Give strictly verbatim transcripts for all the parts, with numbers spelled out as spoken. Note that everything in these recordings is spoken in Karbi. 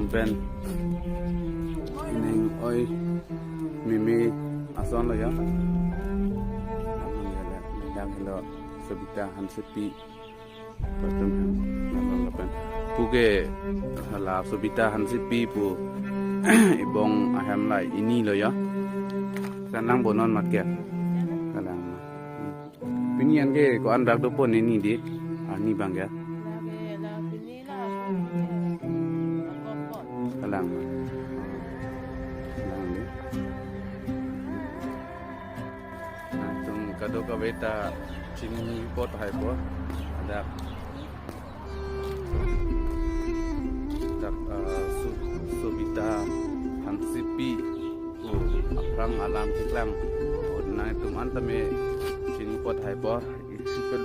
Pen ining oi meme ason lo ya. Ladak helo Sobita Hansepi. Patum hem nalong lapen puke hala Sobita Hansepi pu ebong ahem la ini lo ya. Sanang bonon mat ke. Kalang. Pini an ke ko-an bak do pon ini di. Ani bang ya. Kalang. Kalang di. Nangtum kadokave ta chini apot hai po. Dak, dak, ah, Su-, Sobita Hansepi. Oh, aphrang alam keklang. Oh, nangtum an tame chini apot hai po. Isi pen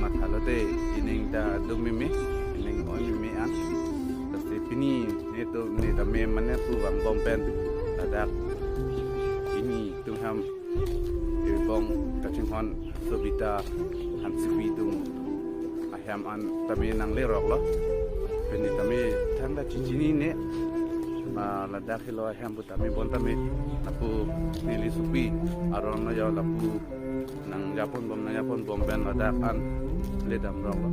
mathalo te ining ta dum meme, ining oi meme an. Lasi pini netum ne tame mane pu vangbom pen ladak ini tum hem ebong kachinghon Sobita Hansepi tum ahem an tame nanglerok lo. Pini tame thangta chichinine, ah, ladak helo ahem pu tame bon tame lapu neli supi aron lo ya lapu nangjaponbom nangjaponbom pen ladak an ledamrok lo.